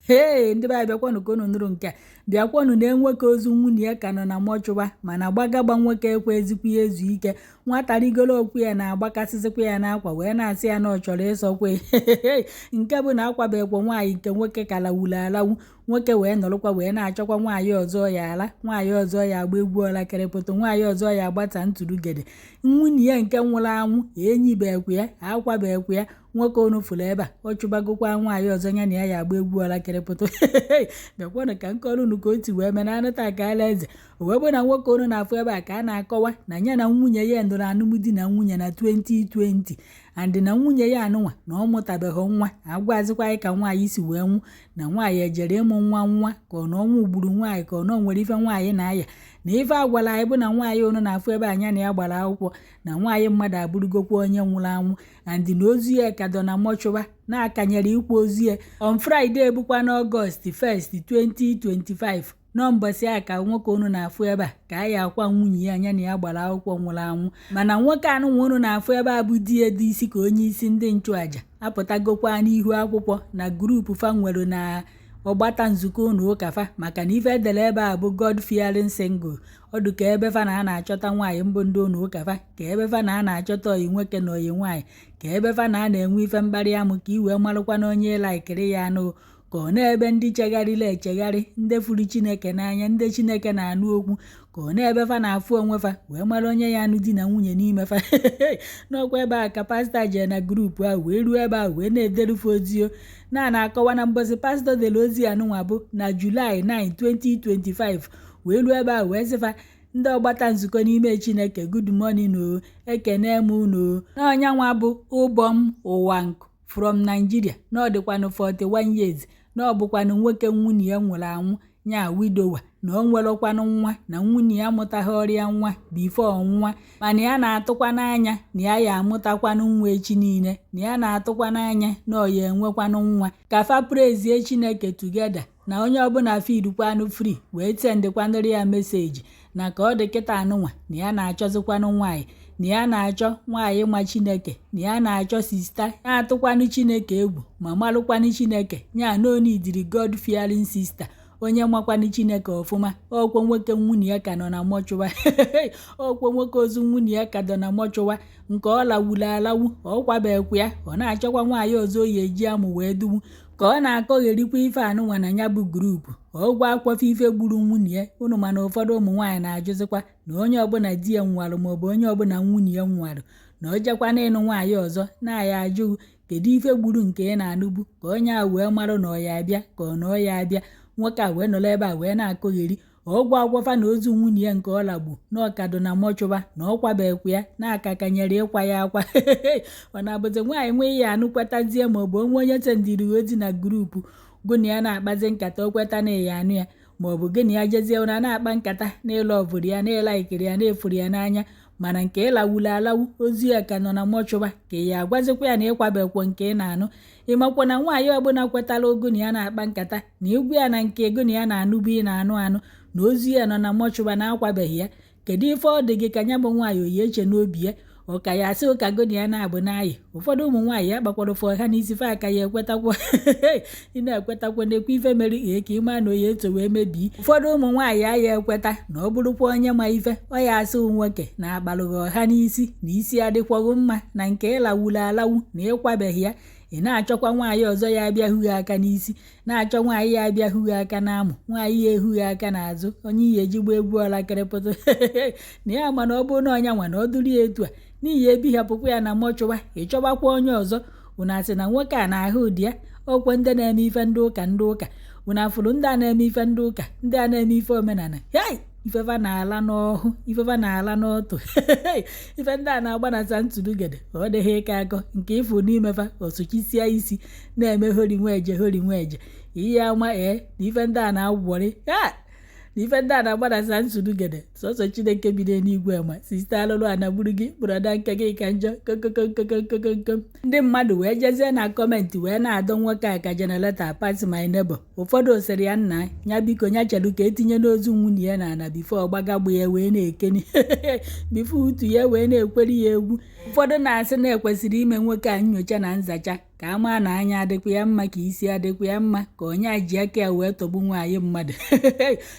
Hee, ndị be anyị, bịakwanụ ka unu nụrụ nke a. Bịakwanụ na nwoke ozu nwunye ya ka nọ na mortuary, mana gbagagba nwoke ekwe ezikwa ya ezu ike. Nwata rigoro okwu ya na-agbakasịsịkwa ya n'akwa, wee na-asị ya na ọ chọrọ ịsọkwe nke bụ na akwabekwa nwaanyị nke nwoke ka lawuru alawu. Nwoke wee nọrọkwa wee na-achọkwa nwaanyị ọzọ ya ala, nwaanyị ọzọ ya agba egwu ọla kịrịpụtụ, nwaanyị ọzọ ya agbata ntụrụgede. Nwunye ya nke nwụrụ anwụ enyibekwa ya, akwabekwa ya. Nwoke unu fụrụ ebe a, ọ chụbagokwa nwaanyị ọzọ ya na ya ya agba egwu ọla kịrịpụtụ. Bịakwanụ ka nkọrọ unu ka o si wee mee na anụta ka ala eze o wee bụ na nwoke unu na-afụ ebe a ka a na-akọwa na ya na nwunye ya nụrụ alụmdi na nwunye na 2020, and na nwunye ya anụnwa na ọ mụtabeghị nwa. Agwazikwa anyị ka nwaanyị si wee nwụ, na nwaanyị ejere ịmụ nwa nwa, ka ọ na ọnwụ gburu nwaanyị, ka ọ na o nwere ife nwaanyị na-aya. Na ife agwara anyị bụ na nwaanyị unu na-afụ ebe anya na ya gbara akwụkwọ, na nwaanyị mmadụ abụrụgokwa onye nwụrụ anwụ, and na ozu ya ka dọ na mortuary, na-akanyere ikwa ozu ya on Friday, bụkwa n'Ọgọst 1st 2025. Nọmbọsị a ka nwoke unu na-afụ ebe a ka a ya akwa nwunye ya anya na ya gbara akwụkwọ nwụrụ anwụ. Mana nwoke anụnwa unu na-afụ ebe a bụ di ya dị isi ka onye isi ndị nchụaja apụtagokwa n'ihu akwụkwọ na group fa nwere na ọgbata nzukọ ụnụ ụka fa, maka na ife edere ebe a bụ God fearing single. Ọdụ ka ebe fa na a na-achọta nwaanyị mbụ ndị ụnụ ụka fa, ka ebe fa na a na-achọta oyi nwoke na oyi nwaanyị, ka ebe fa na a na-enwe ife mkparị amụ, ka i wee marụkwa na onye laikiri ya anụ, ka ọ na-ebe ndị chegharịla echegharị, ndị furu Chineke n'anya, ndị Chineke na-anụ okwu, ka ọ na-ebe fa na-afụ onwe fa wee mara onye ya anụ di na nwunye n'ime fa. N'ọkwa ebe a ka pastọ jee na group ahụ wee ruo ebe ahụ wee na-ederufe ozio na na-akọwa na mbọsị pastọ dere ozi anụnwa bụ na Julaị 9 2025, wee ruo ebe ahụ wee sị fa, "Ndị ọgbata nzukọ n'ime Chineke, good morning o, ekene m unu o." N'ọnyanwa bụ Ụbọm Ụwankụ from Nigeria, na ọ dịkwanụ 41 years, na ọ bụkwanụ nwoke nwunye ya nwụrụ anwụ, nya widower, na o nwerekwanụ nwa, na nwunye ya amụtaghị ọrịa nwa before nwa, mana ya na-atụkwa n'anya na ya ya amụtakwanụ nwa echi niile, na ya na-atụkwa n'anya na ọ ya enwekwanụ nwa, ka fa praisezie Chineke together, na onye ọbụla feelkwanụ free wee sendịkwanụrụ ya message, na ka ọ dị kịta anụnwa na ya na-achọzikwanụ nwaanyị, na ya na-achọ nwaanyị ma Chineke, na ya na-achọ sister na-atụkwanụ Chineke egwu ma malụkwanụ Chineke, ya na onidiri God fearing sister, onye makwanụ Chineke ọfụma. Ọkwa nwoke nwunye ya ka nọ na mortuary, ọkwa nwoke ozu nwunye ya ka dọ na mortuary, nke ọ lawuru alawu, ọ kwabekwa ya, ọ na-achọkwa nwaanyị ọzọ oyi eji amụ wee duwu. Ka ọ na-akọgherikwa ife anụnwa na ya bụ group, ọ gwa akwafe ife gburu nwunye ya unu. Mana ụfọdụ ụmụ nwaanyị na-ajụzikwa na onye ọbụla di ya nwarụ maọbụ onye ọbụla nwunye ya nwarụ, na o jekwana ịnụ nwaanyị ọzọ, na-aya ajụghị kedu ife gburu nke ị na-anụbu, ka onye a wee marụ na ọ ya abịa ka ọ na ọ ya abịa. Nwoke a wee nọrọ ebe a wee na-akọgheri ọgwụ agwafa na ozu nwunye ya nke ọ lagbu na ọkado na mortuary, na ọ kwabekwa ya na-akakanyere ịkwa ya akwa. Ọ na-abụzi nwaanyị nwee ya anụkwetazie, maọbụ onwe onye sendiri ozi na group gụ na ya na-akpazi nkata, o kweta na ya anụ ya, maọbụ gị na ya jezie ụra na-akpa nkata na ịlụ ọvụrụ ya, na ịlaikiri ya, na-efuru ya n'anya, mana nke ịlawulu alawu, ozu ya ka nọ na mortuary, ka ya agwazikwa ya na ịkwabekwo nke ị na-anụ. Ịmakwa na nwaanyị ọbụla kwetara ogo na ya na-akpa nkata na igwu ya na nke ego na ya na-anụbu ị na-anụ anụ, na ozu ya nọ na mortuary na-akwabeghị ya, kedu ife ọ dị gị ka ya bụ nwaanyị oyi eche n'obi ya? Ọ ka ya asị ụka go na ya na-abụ n'ayị. Ụfọdụ ụmụ nwaanyị ya kpakwara ụfọ ha n'isi fa aka ya ekwetakwa, ị na-ekwetakwa nekwa ife mere ee ka ịma na oyi eto wee mebie. Ụfọdụ ụmụ nwaanyị aya ekweta na ọ bụrụkwa onye ma ife ọ ya asị nwoke na akparụghị ọha n'isi, na isi adịkwaghị mma, na nke ịlawulu alawu na ịkwabeghị ya, ị na-achọkwa nwaanyị ọzọ ya abịa hughi aka n'isi, na-achọ nwaanyị ya abịa hughi aka n'amụ, nwaanyị ya ehughi aka n'azụ, onye iyi ejigbo egwu ọla kịrịpụtụ. Na ya mana ọ bụrụ na ọnya nwa na ọ dụrụ ya etu a n'ihi ebihapụkwa ya na mortuary, ị chọbakwa onye ọzọ. Unu asị na nwoke a na-ahụ ụdị ya okwe ndị na-eme ife ndị ụka, ndị ụka unu afụrụ, ndị a na-eme ife ndị ụka, ndị a na-eme ife omenala, hei, ifefa na-ala n'ọhụ, ifefa na-ala n'ọtụ, ife ndị a na-agba na santụlugede, ọ dịghị ịka akọ nke ịfụ n'imefa ọsụchisia isi na-eme hori nweje hori nweje ihe ama ee na ife ndị a na-agwọrị ha, na ife ndị a na-agba na santụlugede, sọsọ Chineke bido n'igwe ma. Sister alụlụ a na gburu gị, brother nke gị ka njọ kokokokokokokom. Ndị mmadụ wee jezie na comment wee na-adọ nwoke a ka generator pass my neighbor. Ụfọdụ osiri ya nna ya biko ya cheru ka etinye n'ozu nwunye ya na ana before gbagagbu ya wee na-ekeni, before utu ya wee na-ekweri ya egwu. Ụfọdụ na-asị na ekwesịrị ime nwoke a nyocha na nzacha. Ka a maa na anya adịkwa ya mma, ka isi adịkwa ya mma, ka onye a ji aka ya wee tọgbu nwaanyị mmadụ.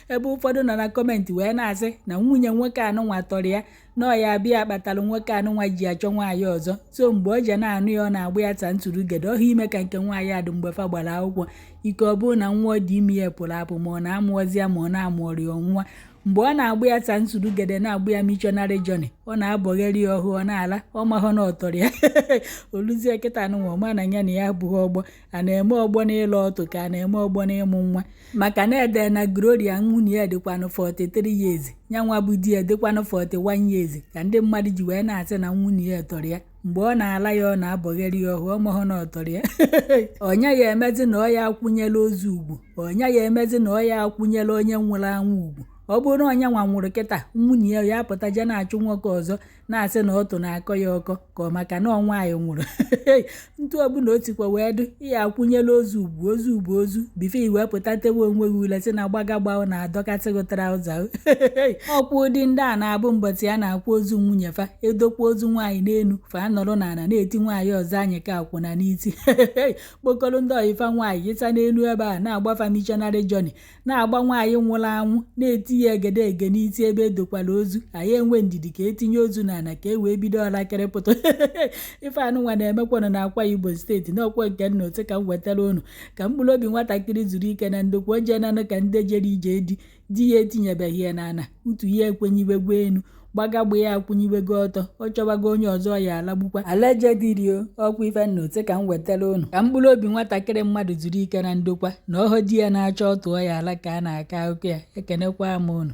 Ebe ụfọdụ nọ na comment wee na-asị na nwunye nwoke anụnwa tọrọ ya, na ọ ya abịa kpatara nwoke anụnwa ji achọ nwaanyị ọzọ. So mgbe o je na-anụ ya, ọ na-agba ya ta ntụrụgede ọhụ ime ka nke nwaanyị adị. Mgbe fa gbara akwụkwọ ike, ọ bụrụ na nwa ọ dị ime ya pụrụ apụ, ma ọ na-amụọzi ya, ma ọ na-amụọrị ọnwa. Mgbe ọ na-agba ya ta ntụrụgede, na-agba ya missionary journey, ọ na-abọgheri ya ọhụụ, ọ na-ala, ọ mahụ na ọ tọrọ ya. Oluzie kịta anụnwa, ọma na ya na ya abụghị ọgbọ. A na-eme ọgbọ n'ịlụ ọtụ, ka a na-eme ọgbọ n'ịmụ nwa? Maka na ede na Gloria nwunye ya dịkwanụ 43 years, ya nwa bụ di ya dịkwanụ 41 years, ka ndị mmadụ ji wee na-asị na nwunye ya tọrọ ya. Mgbe ọ na-ala ya, ọ na-abọgheri ya ọhụụ, ọ mahụ na ọ tọrọ ya. Ọnya ya emezi na ọ ya akwụnyela ozu ugwu, ọnya ya emezi na ọ ya akwụnyela onye nwụrụ anwụ ugwu. Ọ bụrụ na onye nwa nwụrụ kịta, nwunye ya ya apụta je na-achụ nwoke ọzọ, na-asị na ọtụ na-akọ ya ọkọ, ka ọ maka na ọ nwaanyị nwụrụ. Ntụ ọbụla o tikwa wee dụ, ya akwụnyela ozu ugwu, ozu ugwu, ozu bife i wee pụta tewe onwe gị ule, sị na gbagagba na-adọkasị gị trouser. Ọkwa ụdị ndị a na-abụ mbọchị a na-akwa ozu nwunye fa, edokwa ozu nwaanyị n'elu, fa nọrọ n'ala na-eti nwaanyị ọzọ anyị ka akwụna n'isi, kpokọrọ ndị ọyịfa nwaanyị yịta n'elu ebe a na-agbafa missionary journey, na-agba nwaanyị nwụrụ anwụ, na-eti ya egede ege n'isi ebe edokwara ozu. Anyị enwe ndidi ka etinye ozu n'ala ka e wee bido ọlakịrịpụta. Ife anụnwa na-emekwanụ na Akwa Ibom Steeti n'ọkwa nke nna otu ka m wetara unu. Ka mkpụrụ obi nwatakịrị zuru ike na ndokwa. O jeenanụ ka ndị jere ije di di ya etinyebeghị ya n'ala, utu ya ekwenyiwego enu, gbagagba ya akwụnyiwego ọtọ, ọ chọbago onye ọzọ ya alagbukwa allegedly. Ọkwa ife nna otu ka m wetara unu. Ka mkpụrụ obi nwatakịrị mmadụ zuru ike na ndokwa, na ọhọ di ya na-achọ ọtụọ ya ala ka a na-akọ akụkọ ya. Ekenekwa m unu.